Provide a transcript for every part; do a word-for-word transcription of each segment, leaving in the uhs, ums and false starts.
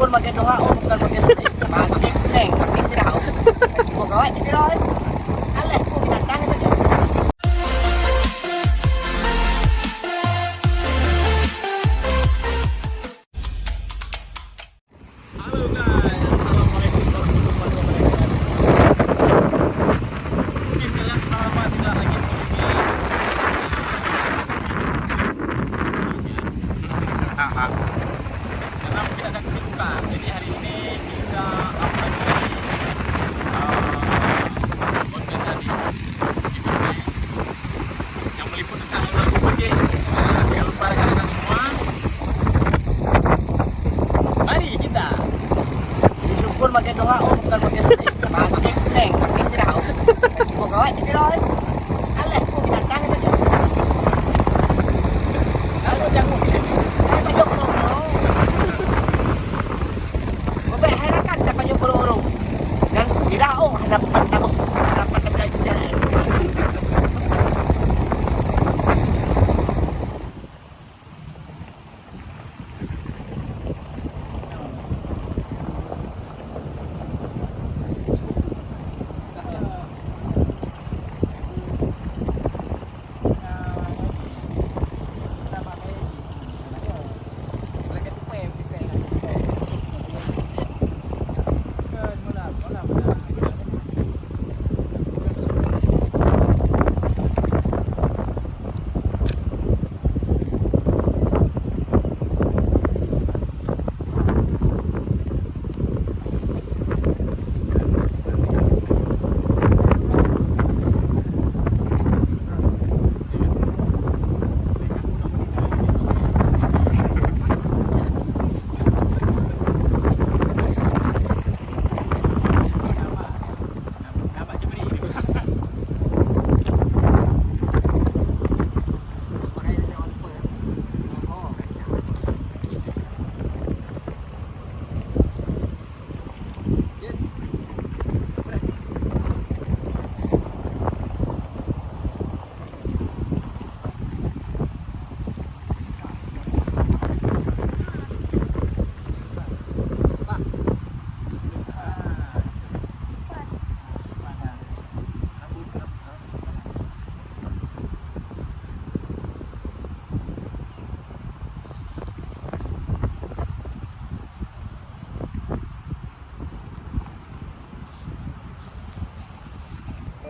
Pun pakai doa, oh, bukan pakai putih. Pakai kuning, pakai merah, oh. Mau gawat jadi roh, eh. Alah, pun binatang itu. Halo guys, assalamualaikum warahmatullahi wabarakatuh. Mungkin kalian sudah lama tidak lagi menghubungi. Karena mungkin ada kesibukan, jadi hari ini kita akan, eh, konten tadi. Yang meliput tentang Imam Bukit. Nah, jangan lupa rekan-rekan semua. Mari kita. Disyukur pakai doa, oh, bukan pakai putih. Pakai kuning, pakai merah, oh. Mau gawat jadi roh, eh. Alah, pun binatang itu je. Kalau jago binatang, saya tak jago. Ubak hai rakan dapat jok urung-urung. Dan tidak, oh, dapat tabung, dapat tabung jalan.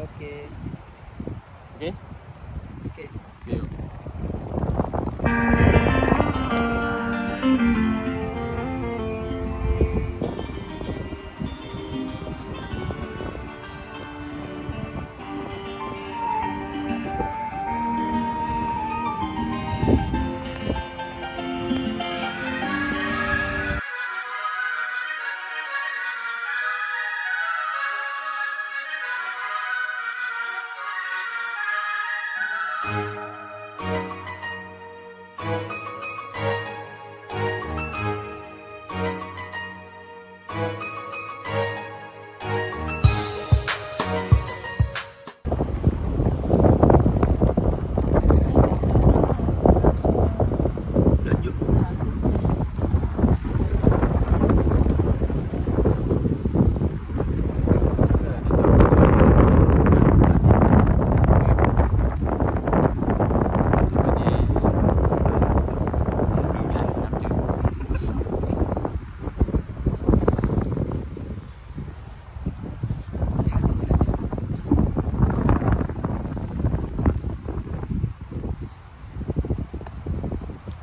Oke. Oke? Oke. Oke, yuk.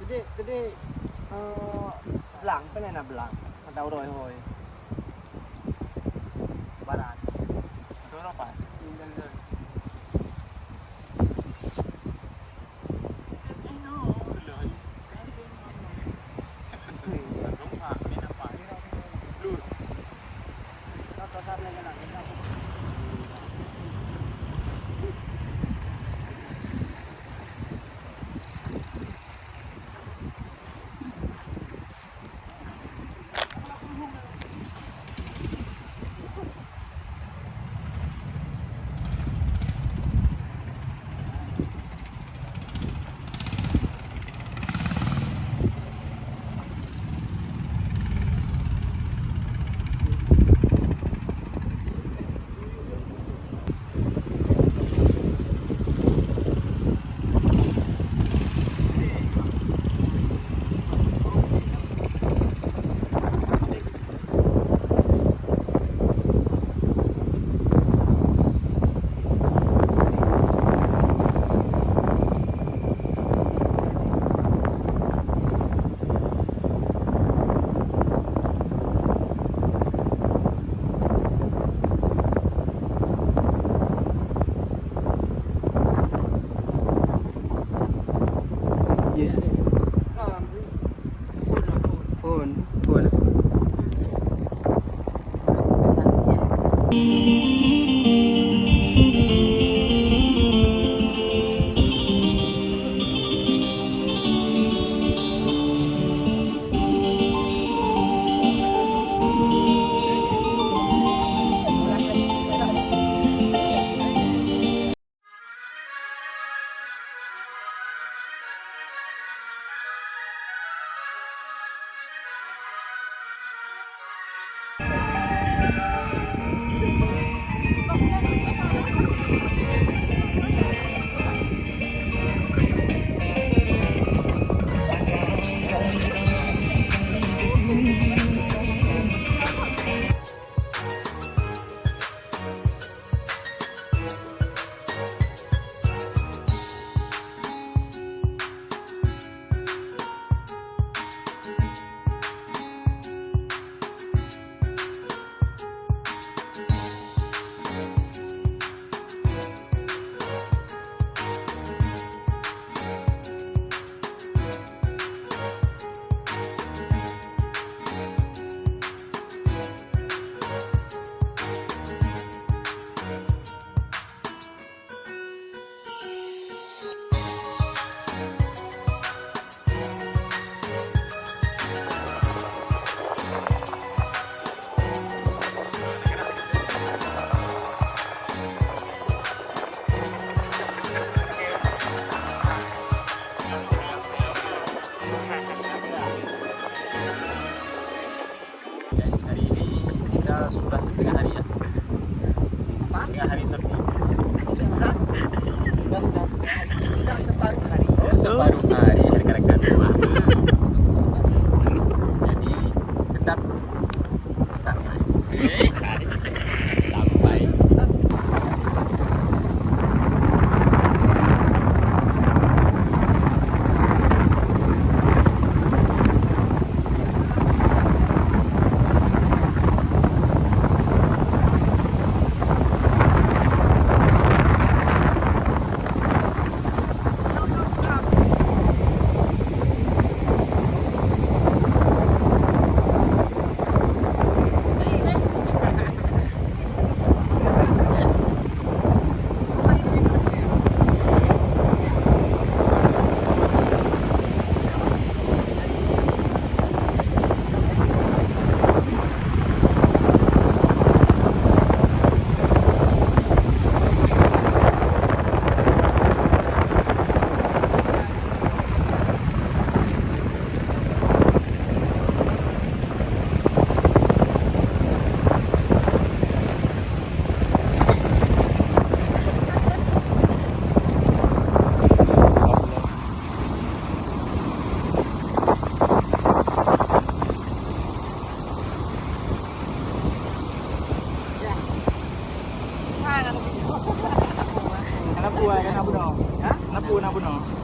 Keudéh, keudéh, eh, blang, peue na blang? Atau roi hôi? Barat. Atau rapat? Guys, hari ini kita sudah setengah hari ya. Apa? Setengah hari sepi. Sudah, sudah, sudah separuh hari. Oh, separuh hari, rekan-rekan. Wah. Jadi, tetap standby. Eh, standby. Kenapa, eh, kenapa bunuh? Ha? Kenapa nak bunuh?